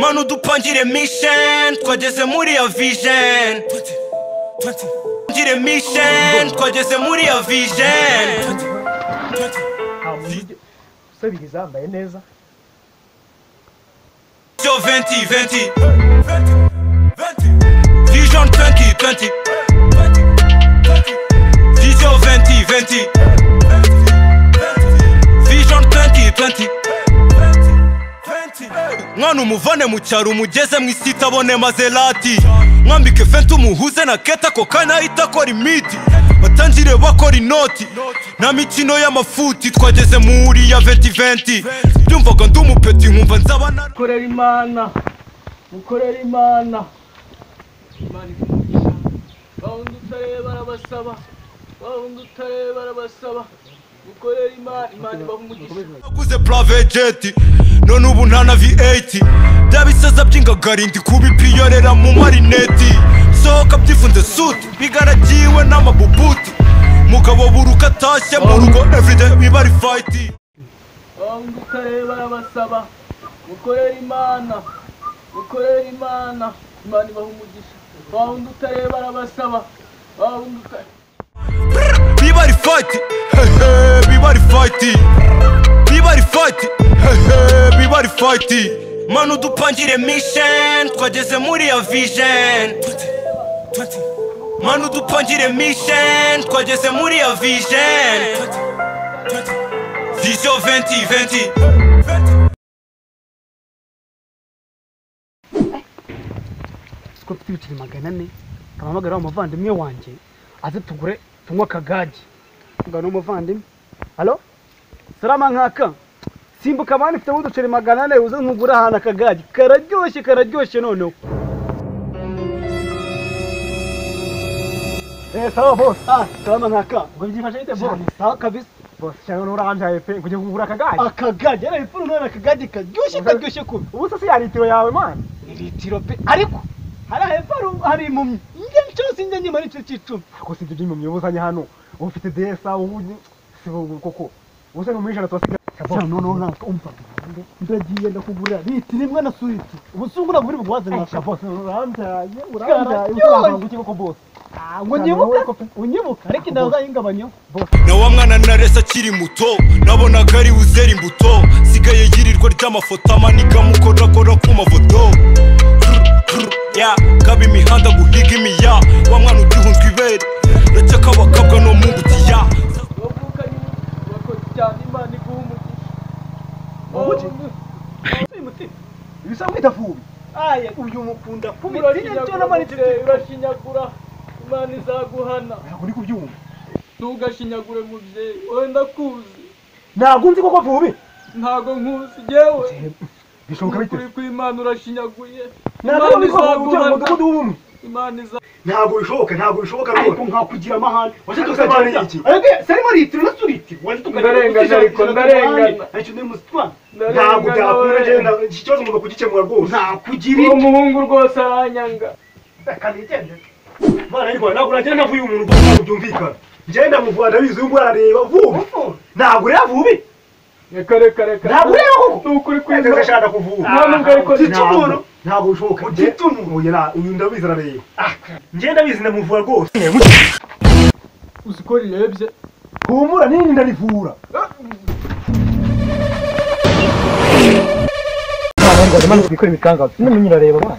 Manu dupangire mission, twageze muri ya vision. Ngire mission, twageze muri ya vision. Usabiriza yambaye neza. Yo 2020 Vision 2020 Vision 2020 Vision 2020. Mwana umuvane mu cyaro umugeze mu isi itabone Maserati. Mwambike fente umuhuze na keta ko kana ahita akora imiti. Batangire bakora inoti nta mikino y'amafuti, twageze muri ya 2020. Byumvaga ndi umupeti nkumva nzaba na Mukorera Imana, mukorera Imana, Imana iguha. Bawundi utareba arabasaba, bawundi utareba arabasaba. Mukorera Imana, Imana ibaha umugisha. Naguze private jet none ubu nta na V8. Bya bisaza by'ingagari ndi kubipiyorera mu marineti. Sohoka byifunze suit bigaragiwe n'amabubuti. Mugabo buruka atashye mu rugo everyday biba ari fight. Bawundi utareba arabasaba, mukorera Imana, mukorera Imana, Imana ibaha umugisha. Bawundi utareba arabasaba, bawundi utareba biba ari fight, hehe biba ari fight, biba ari fight, hehe biba ari fight. Manu dupangire mission, twageze muri ya vision. Manu dupangire mission, twageze muri ya vision. Vision 2020. Siko mfite ibiceri 400, nkahamagara wa muvandimwe wanjye aze tugure tunywe akagage. Ngano umuvandimwe. Allo? Salama nkaka. Simbuka bani mfite uduceri 400 uze nkugura ahantu akagage. Kararyoshye kararyoshye noneho. Sawa boss. Ah, salama nkaka. Ngo byifashe bite boss? Sawa kabisa. Boss, cyane uranjaye pe kujya kugura akagage. Akagage, era ipfuru none akagage karyoshye karyoshye kubi. Ubu se ya litiro yawe man? Ni litiro pe ariko hari hepfo hari impumyi. Njye cyose njye nyuma n'icyo cy'icumi. Ako si ibyo by'impumyi ubuzanye hano. Ubu ufite DSA ubu si koko. Ubu se mu ijana twasiga. No no no umva. Ndagiye ndakugurira litiro imwe na suite. Ubu sungu nabwo uri bugwaze nka boss. Uranjaye uranjaye usanzwe iki koko boss? Ngo nyibuka unyibuka ariko ndazayingabanyo. Na wa mwana narese akiri muto nabonaga ari uzera imbuto. Sigaye yirirwa ry'amafoto amanika mukorakora ku mafoto. Ya kaba imihanda guhiga imiya wa mwana ugihunzwe ibere racyakabakabwa no mu ngutiya. Wavukanye urakoze cyane, Imana iguha umugisha. Ubuki Ibisa mwita fubi. Aya uyu mukunda kubi urashinyagura, Imana izaguhana. Ntabwo uri kubyumva. Ntugashinyagure mubyeyi, wowe ndakuzi. Ntabwo nzi koko vubi. Ntabwo nkuzi jewe. Bishoboka bite? Ukuri kw'Imana urashinyaguye. Ntabwo izaguhana. Umudugudu w'ubumwe. Imana iza. Ntabwo bishoboka, ntabwo bishoboka rwose. Ariko nkakugira amahane. Waje tukajyana iki? Ariko sarimo litiro na suite. Waje tukajyana. Ndarengana ariko ndarengana. Ariko ndi musitwa. Ntabwo byakunda genda iki kibazo ngomba kugikemura rwose. Ntakugira uwo muhungu rwose aranyanga. Reka nigende. Mana ariko ntabwo nagenda navuye umuntu rwose ntabwo byumvikana. Ngenda muvura ndabizi uyu nguyu arareba vuba. Ntabwo ureba vubi. Reka reka reka. Ntabwo ureba koko. Ni ukuri kw'Imana. Ndetse ashaka kuvura. Nta nubwo ariko umuntu. Ntabwo bishoboka. Oya uyu ndabizi arareba. Ngenda ndabizi ndamuvura rwose. Uzi ko rirebye. Humura nini ndarivura. Mwana bikora ibikangaza. None nyirareba bana.